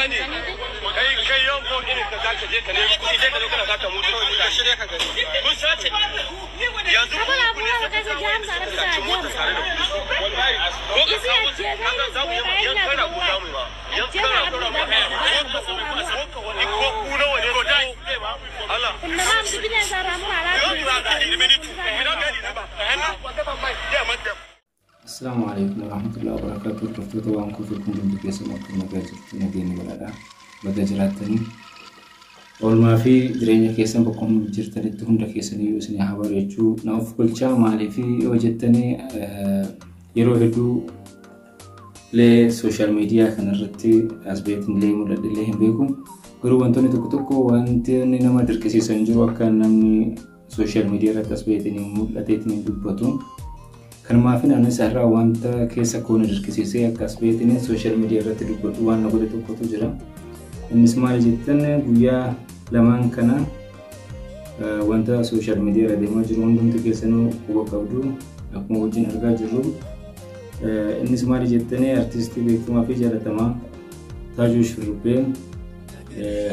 Kai kai yanko irin ka zaka je ka nemi kuɗi, sai ka zo kana sata motoci mutane. Kun sace yanzu ku ku ne suka saci mota tare da ku. Ko ka kawo kaga za mu yi yankan rago za mu yi ma. Yankan rago za mu yi. Ko ka wani ko ku nawa ne ko dai. Allah. Assalamu alaikum warahmatullahi wabarakatuh. Hordoftoota waan kuufii hundumti keessan akka nagaa jirtu, nageenyi badhaadhaa baga jiraattanii, oolmaa fi jireenya keessan bakka hundi jirtanitti hunda keessaniyyuu isin haa bareechuu. Na of golchaa, maaliif yoo jettanii, yeroo hedduu lee social media kanarratti as beetin illee mul'adhe illee hin beeku. Garuu wantoonni tokko tokko wanti nama dirqisiisan jiru akka namni social media irratti as beetin mul'ateetiin dubbatu. Kanumaaf anis irraa wanta keessa koo na dirqisiisee akka as beetin social media irratti dubbatu waan na godhe tokkotu jira. Innis maal jettan, guyyaa lamaan kana wanta social media irra deemaa jiru hundumti keessanuu quba qabdu, akkuma wajjin argaa jirru. Innis maal jettanii, artistii beekamaa fi jaallatamaa Taajuu Shurrubbee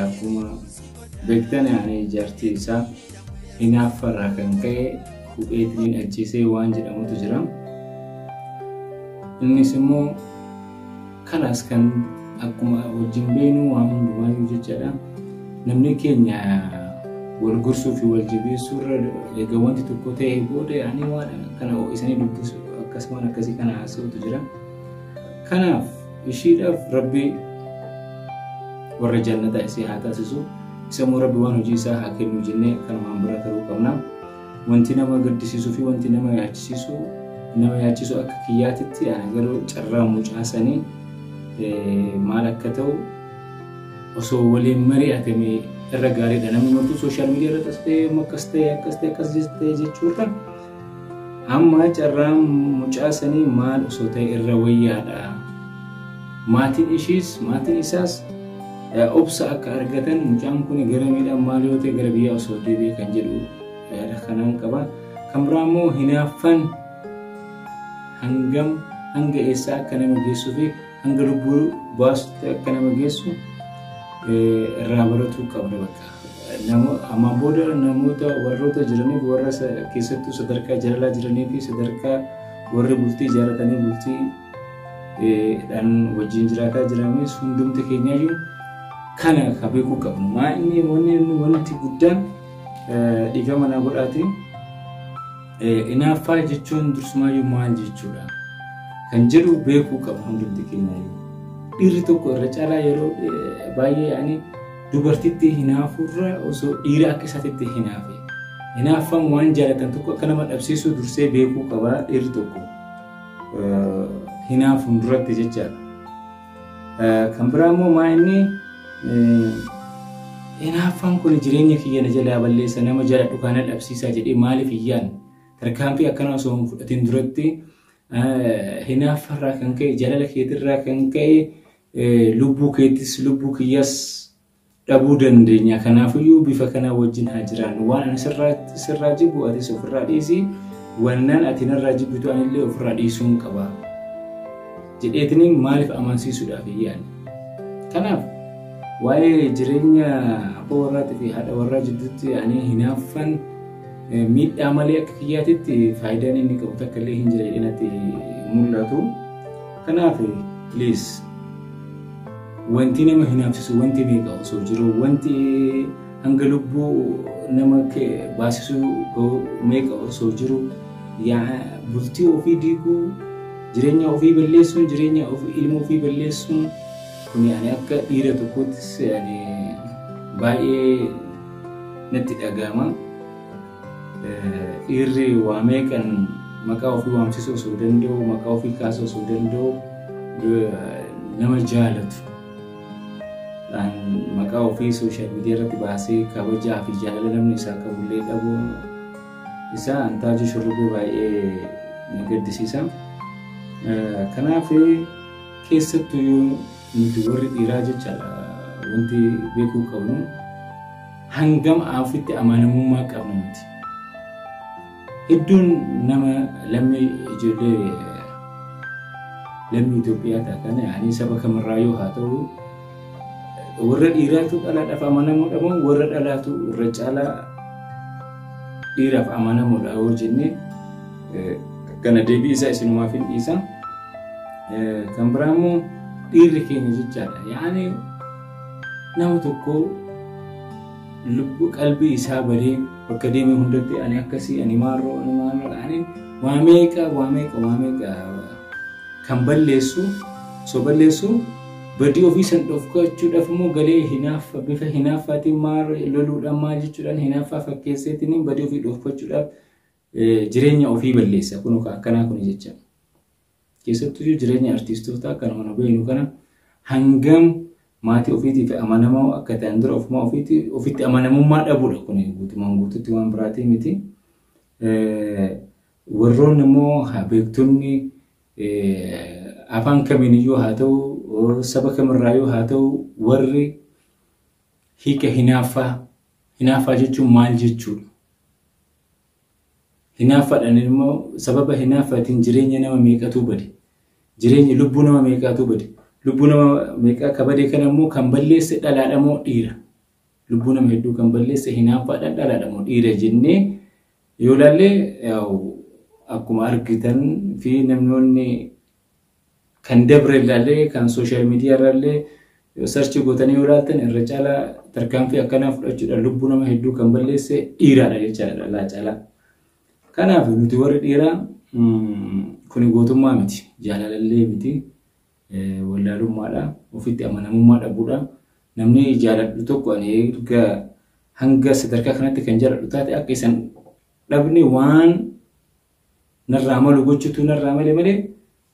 akkuma beektan jaartii isaa hinaaffarraa kan ka'e hudheetiin ajjeesee waan jedhamutu jira. Innis immoo kalaas kan akkuma wajjin beeknu waan hundumaayyuu jechaadha. Namni keenya wal gorsuu fi wal jabeessuu irra egaa wanti tokko ta'e booda ani waan kana ho'isanii dubbisu akkasuma akkasii kana haasa'utu jira. Kanaaf ishiidhaaf Rabbi warra jannataa isii haa taasisu. Isa immoo Rabbi waan hojii isaa haa kennu jennee kanumaan bira taruu qabna. Wanti nama gaddisiisuu fi wanti nama yaachisiisu nama yaachisu akka kiyyaatitti ani garuu carraa mucaa sanii maal akka ta'u osoo waliin mari'atame irra gaariidha. Namni martuu social media irratti as ta'e akkas ta'e akkas ta'e akkas ta'e jechuudha. Amma carraan mucaa sanii maal osoo ta'e irra wayyaadha. Maatiin ishiis maatiin isaas obsa akka argatan, mucaan kun gara miidhaan maal yoo ta'e gara biyyaa osoo deebi'e kan jedhu yaada kanaan qaba. Kan biraa immoo hinaaffan hangam hanga eessaa akka nama geessuu fi hanga lubbuu baasutti akka nama geessu irraa baratuu qabna bakka. Ammaan booda namoota warroota jiraniif, warra keessattuu sadarkaa jaalalaa jiranii fi sadarkaa warri bultii jaalatanii bultii dhaan wajjin jiraataa jiranis, hundumti keenyayyuu kana ka beekuu qabnu. Maa inni wanti guddaan, dhiifama naa godhaati. Hinaaffaa jechuun dursumaayyuu maal jechuudha kan jedhu beekuu qabna hundumti keenyayyuu. Dhiirri tokko irra caalaa yeroo baay'ee ani dubartitti hinaafuurra osoo dhiira akka isaatitti hinaafe. Hinaaffaan waan jaalatan tokko akka nama dhabsiisu dursee beekuu qaba dhiirri tokko. Hinaafuun duratti jechaadha. Kan biraa immoo maa inni hinaaffaan kun jireenya kiyya na jalaa balleessa, nama jaaladhu kana dhabsiisaa jedhee maaliif hin yaadne? Tarkaanfii akkana osoo hin fudhatin duratti hinaaffarraa kan ka'e, jaalala keetirraa kan ka'e lubbuu keetis lubbuu kiyyaas dhabuu dandeenya. Kanaafiyyuu bifa kanaa wajjin haa jiraannu. Waan ani sirraa jibbu atis ofirraa dhiisi. Wannaan ati narraa jibbitu anillee ofirraa dhiisuun qaba. Jedheetiniin maaliif amansiisuudhaaf hin yaadne? Kanaaf waa'ee jireenya abbaa warraatii fi haadha warraa jidduutti ani hinaaffan miidhaa malee akka kiyyaatitti faayidaan inni qabu takka illee hin jira jedhee natti mul'atu. Kanaaf please, wanti nama hinaafsisu wanti meeqa osoo jiru, wanti hanga lubbuu nama baasisu meeqa osoo jiru, bultii ofii diiguu, jireenya ofii balleessuun, jireenya ofii ilma ofii balleessuun kuni ani akka dhiira tokkoottis ani baay'ee natti dhaga'ama. Dhiirri waa meeqan maqaa ofii waamsisuu osoo danda'u, maqaa ofii kaasuu osoo danda'u, nama jaalatu maqaa ofii social media irratti baasee kabajaa fi jaalala namni isaa qabullee dhabu isaa Antaajii Shurrubbee baay'ee na gaddisiisa. Kanaaf keessattuu nuti warri dhiiraa jechaadha wanti beekuu qabnu hangam ofitti amanamummaa qabna nuti. Hedduun nama lammii ijoollee lammii Itoophiyaa taatan ani saba kamirraa yoo haa ta'u Warra dhiiraatu dhalaadhaaf amanamoodha moo warra dhalaatu irra caalaa dhiiraaf amanamoodha yoo jennee, kana deebii isaa isinumaaf hin dhiisa. Kan biraa immoo dhiirri keenya jechaadha. Yaani nama tokko lubbuu qalbii isaa badee bakka deeme hundatti ani akkasii, ani maarroo, ani maarroo, ani waa meeqa, waa meeqa, waa meeqa kan balleessu osoo balleessu, badii ofii san dhokfachuudhaaf immoo galee hinaaffa, bifa hinaaffaatiin maal loluudhaan, maal jechuudhaan, hinaaffaa fakkeesseetiin badii ofii dhokfachuudhaaf jireenya ofii balleessa. Kun akkanaa kun jecha. Keessattuu jireenya artiistootaa kan mana beeknu kana, hangam maatii ofiitiif amanamoo akka ta'an dura ofuma ofitti amanamummaa dhabuudha kun guutumaan guututti, waan biraatii miti. Warroonni immoo beektonni afaan kamiiniyyuu haa ta'u, saba kamirraayyuu haa ta'u, warri hiika hinaaffaa, hinaaffaa jechuun maal jechuudha? Hinaaffaadhaan immoo sababa hinaaffaatiin jireenya nama meeqatu bade? Jireenya lubbuu nama meeqatu bade? Lubbuu nama meeqaa ka bade kana immoo kan balleesse dhalaadha moo dhiira? Lubbuu nama hedduu kan balleesse hinaaffaadhaan dhalaadha moo dhiira jennee yoo ilaalle, akkuma argitan fi namoonni kan dabre ilaallee, kan social media irraallee search gootanii yoo ilaaltan, irra caalaa tarkaanfii akkanaa fudhachuudhaan lubbuu nama hedduu kan balleesse dhiiraadha jechaadha dhalaa caalaa. Kanaaf nuti warri dhiiraa kuni gootummaa miti, jaalalallee miti, wallaalummaadha, ofitti amanamummaa dhabuudha. Namni jaaladhu tokko ani erga hanga sadarkaa kanatti kan jaaladhu taate, akka isan dhabne waan narraa malu gochuutu narraa malee malee,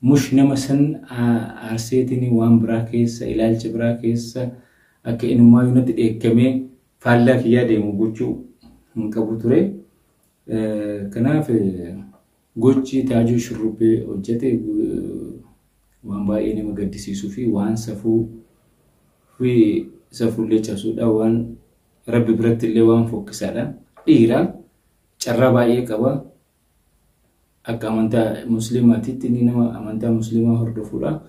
mush nama san aarseetiin waan biraa keessa, ilaalcha biraa keessa, akka inumaayyuu natti dheekkamee faallaa kiyyaa deemu gochuu hin qabu ture. Kanaaf gochi Taajuu Shurrubbee hojjete waan baay'ee nama gaddisiisuu fi waan safuu fi safuullee cabsuudha, waan Rabbi biratti illee waan fokkisaadha. Dhiira carraa baay'ee qaba. Akka amantaa Musliimaatitti inni nama amantaa Musliimaa hordofuudha.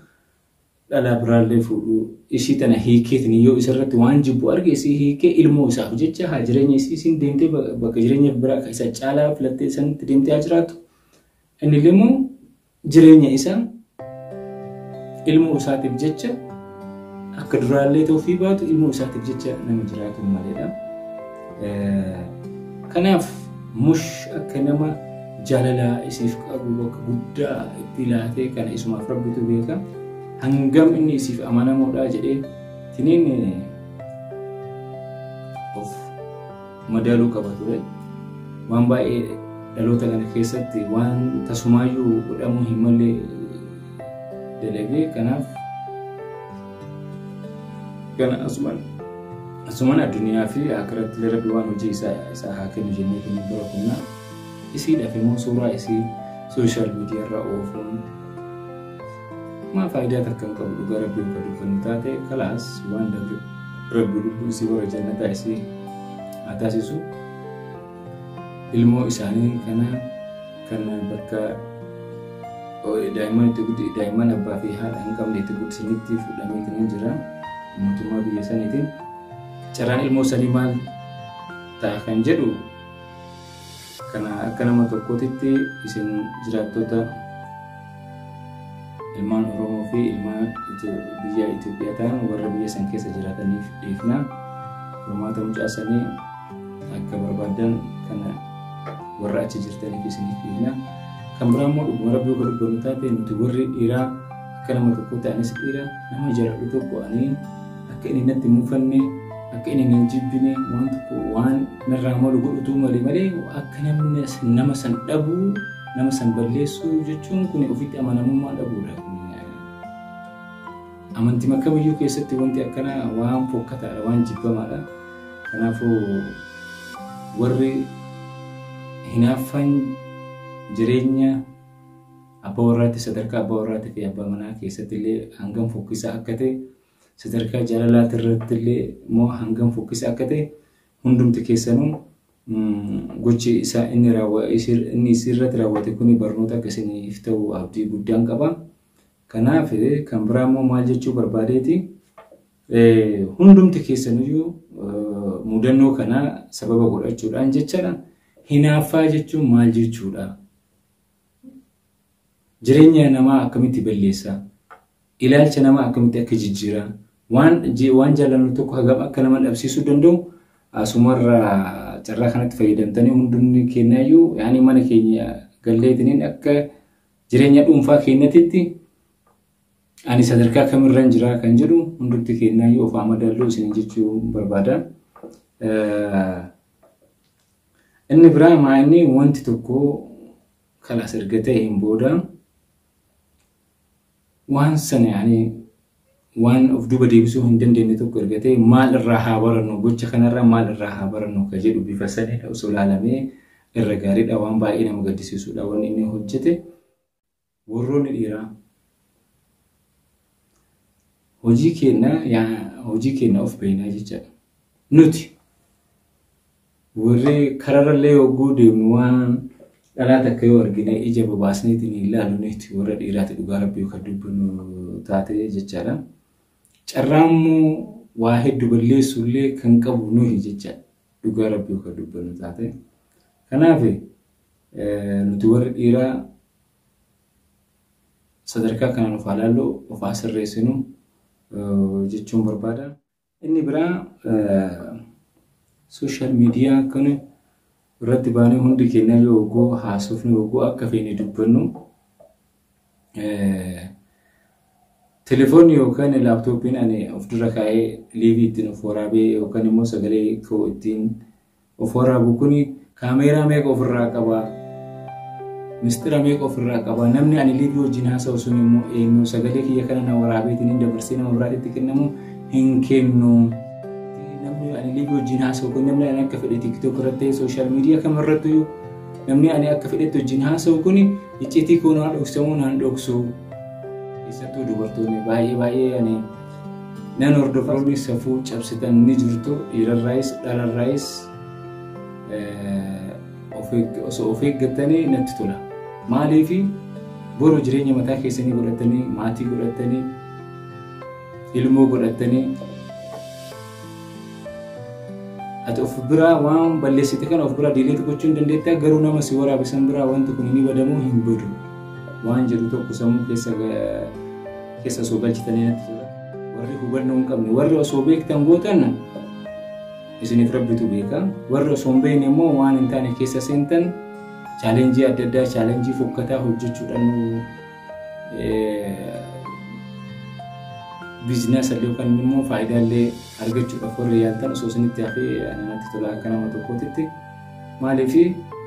Dhalaa biraallee fuudhuu, ishii tana hiikeetiin yoo isarratti waan jibbu arge, isii hiikee ilmoo isaaf jecha haa jireenya isii isiin deemtee bakka jireenya biraa isa caalaa filattee sanitti deemtee haa jiraattu. Inni immoo jireenya isaa ilmoo isaatiif jecha akka duraallee ta'uu baatu, ilmoo isaatiif jecha nama jiraatu maleedha. Kanaaf mush akka nama jaalala isiif qabu bakka guddaa itti laatee, kana isumaaf Rabbitu beeka. Hangam inni isiif amanamoodha jedhee tiniin of madaaluu qaba ture. Waan baay'ee dhaloota kana keessatti waan tasumaayyuu godhamuu hin malle dalagee. Kanaaf kana asumaan addunyaa fi akiratti illee Rabbi waan hojii isaa haa kennu jennee kennu bira kunnaa. Isiidhaaf immoo suuraa isii social media irra oofuun maa faayidaa takka hin qabu? Dhugaa Rabbii akka dubbannu taate, kalaas, waan dabre Rabbi lubbuu isii warra jannataa isii haa taasisu. Ilmoo isaanii kana kan bakka daa'imman itti guddi, daa'imman abbaa fi haadha hin qabne itti guddisanitti fuudhameetiin jira mootummaa biyya saniitiin. Carraan ilmoo sanii maal ta'a kan jedhu kana akka nama tokkootitti isin jiraattota ilmaan Oromoo fi ilmaan biyya Itoophiyaa ta'an warra biyya san keessa jiraataniif dhiifna. Furmaata mucaa sanii akka barbaadan kana warra achi jirtaniif isiniif dhiifna. Kan biraa immoo dhuguma Rabbii akka dubbannu taate, nuti warri dhiiraa akka nama tokko ta'anis, dhiira nama jaaladhu tokko ani akka inni natti mufanne, akka inni nan jibbine, waan tokko waan narraa malu godhutu malee malee, akka namni nama san dhabuu, nama san balleessuu jechuun kun ofitti amanamummaa dhabuudha. Amantii kamiyyuu keessatti wanti akkanaa waan fokkataadha, waan jibbamaadha. Kanaafuu warri hinaaffaan jireenya abbaa warraatti, sadarkaa abbaa warraatti fi abbaa manaa keessatti illee hangam fokkisaa akka ta'e, sadarkaa jaalalaati irratti illee immoo hangam fokkisaa akka ta'e, hundumti keessanuu gochi isaa inni isirratti raawwate kuni barnoota akka isiniif ta'u abdii guddaan qaba. Kanaaf kan biraa immoo maal jechuu barbaadeeti? Hundumti keessaniyyuu mudannoo kana sababa godhachuudhaan jechaadha. Hinaaffaa jechuun maal jechuudha? Jireenya namaa akkamitti balleessa? Ilaalcha namaa akkamitti akka jijjiira? Waan jaallannu tokko hagam akka nama dhabsiisuu danda'u asumarra carraa kanatti fayyadamtanii hundumni keenyayyuu yaani mana keenya galleetiniin akka jireenya dhuunfaa keenyatitti ani sadarkaa kamirran jira kan jedhu hundumti keenyayyuu of haa madaallu isin jechuu barbaada. Inni biraa maa inni wanti tokko kalaas erga ta'een booda waan sana yaani waan of duuba deebisuu hin dandeenye tokko erga ta'e maal irraa haa barannu, gocha kanarraa maal irraa haa barannu kan jedhu bifa saniidha osoo ilaalamee irra gaariidha. Waan baay'ee nama gaddisiisudha wanni inni hojjete. Warroonni dhiiraa hojii keenya of beeknaa jechaadha. Nuti warri kararrallee yogguu deemnu waan dhalaa takka yoo argine ija babaasneetiin hin ilaallu nuti warra dhiiraati dhugaa rabbii kan dubbannu taate jechaadha. Carraa immoo waa hedduu balleessuullee kan qabu nuyi jechaadha. Dhugaa rabbii kan dubbannu taate. Kanaaf nuti warri dhiiraa sadarkaa kanaan of haa ilaallu, of haa sirreessinu jechuun barbaada. Inni biraa sooshaal miidiyaa kana irratti baanee hundi keenya yoo oguu haasofnu oguu akka feene dubbannu telefoonni yookaan laaptooppiin ani of dura kaa'ee liivii ittiin of waraabee yookaan immoo sagalee koo ittiin of waraabu kun kaameeraa meeqa ofirraa qabaa? Mistira meeqa ofirraa qabaa? Namni ani liivii wajjin haasa'u sun immoo eenyu? Sagalee kiyya kana na waraabeetiin hin dabarsee nama biraatti kennamu hin kennu. Namni ani liivii wajjin haasa'u kun namni ani akka fedhe TikTok irratti sooshaal miidiyaa kamirrattu namni ani akka fedhetti wajjin haasa'u kun icciitii koo naan dhoksamu naan dhoksu. Keessattuu dubartoonni baay'ee baay'ee ani nan hordofoonni safuu cabsitan ni jirtu dhiirarraayis dhalarraayis osoo of eeggatanii natti tola. Maaliif boru jireenya mataa keessanii godhatanii maatii godhatanii ilmoo godhatanii ati of biraa waan balleessite kana of biraa diileet gochuu hin dandeetta garuu nama si waraabisan biraa wanti kun ni badamoo hin badu waan jedhu tokko sammuu keessa osoo galchitanii natti tola. Warri hubannoo hin qabne warri osoo beektan gootan isiniif rabbitu beeka. Warri osoo hin beekne immoo waan hin taane keessa seentan chaalenjii adda addaa chaalenjii fokkataa hojjechuudhaan biizinasa illee yookaan immoo faayidaa illee argachuudhaaf warri yaaltan osoo isinitti hafee natti tola akka nama tokkootitti. Maaliif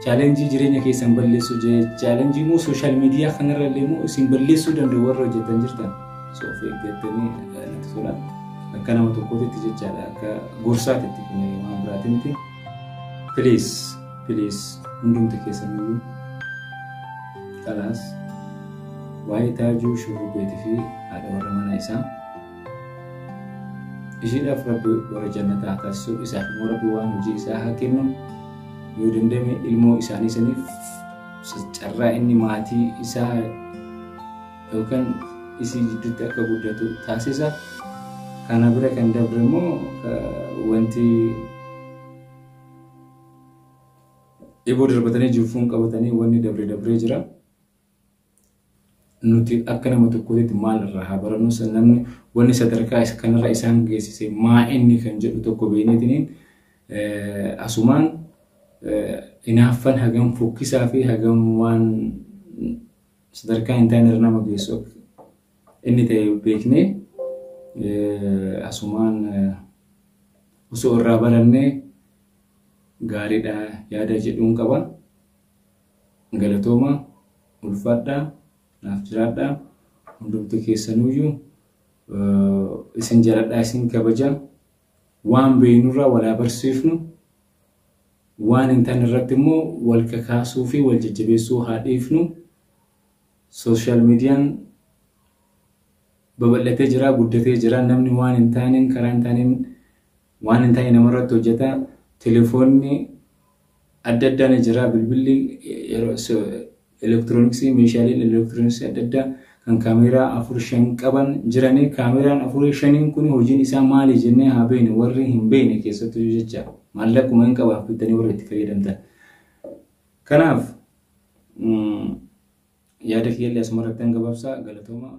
chaalenjii jireenya keessan balleessu chaalenjii immoo sooshaal miidiyaa kanarra illee immoo isin balleessuu danda'u warra hojjetan jirtan osoo of eeggattanii natti tola. Akka nama tokkootitti jechaadha akka gorsaatitti kun waan biraatii miti. Please please hundumti keessaniyyuu kalaas waa'ee Taajuu Shurrubbeetii fi haadha warra mana isaa ishiidhaaf rabbi warra jannataa haa taasisu isaaf immoo rabbi waan hojii isaa haa kennu yoo danda'ame ilmoo isaanii saniif carraa inni maatii isaa yookaan isii jidduutti akka guddatu taasisa. Kana bira kan dabre immoo wanti dhiboo darbatanii jifuun qabatanii wanni dabre dabree jira. Nuti akka nama tokkootti maal irraa haa barannu namni wanni sadarkaa kanarra isaan geessise maa inni kan jedhu tokko beekneetiniin asumaan hinaaffan hagam fokkisaa fi hagam waan sadarkaa hin taane irra nama geessu inni ta'e beeknee asumaan osoo irraa barannee gaariidha yaada jedhuun qaba. Galatooma ulfaadhaa naaf jiraadhaa hundumti keessanuyyuu isin jaaladhaa isin kabaja waan beeknurraa walaa barsiifnu waan hin taane irratti immoo wal kakaasuu fi wal jajjabeessuu haa dhiifnu. Sooshaal miidiyaan babal'atee jira guddatee jira namni waan hin taaneen karaa hin taaneen waan hin taane namarratti hojjeta. Telefoonni adda addaa ni jira bilbilli yeroo elektirooniksii meeshaaleen elektirooniksii adda addaa Kan kaameeraa 4 5 qaban jiranii, kaameeraan 4 5n kun hojiin isaa maali jennee haa beeknu, warri hin beekne keessattuu jecha maallaquma hin qabaaf bittanii warri itti fayyadamtan. Kanaaf yaada kiyyallee asuma irratti gabaabsaa, galatooma.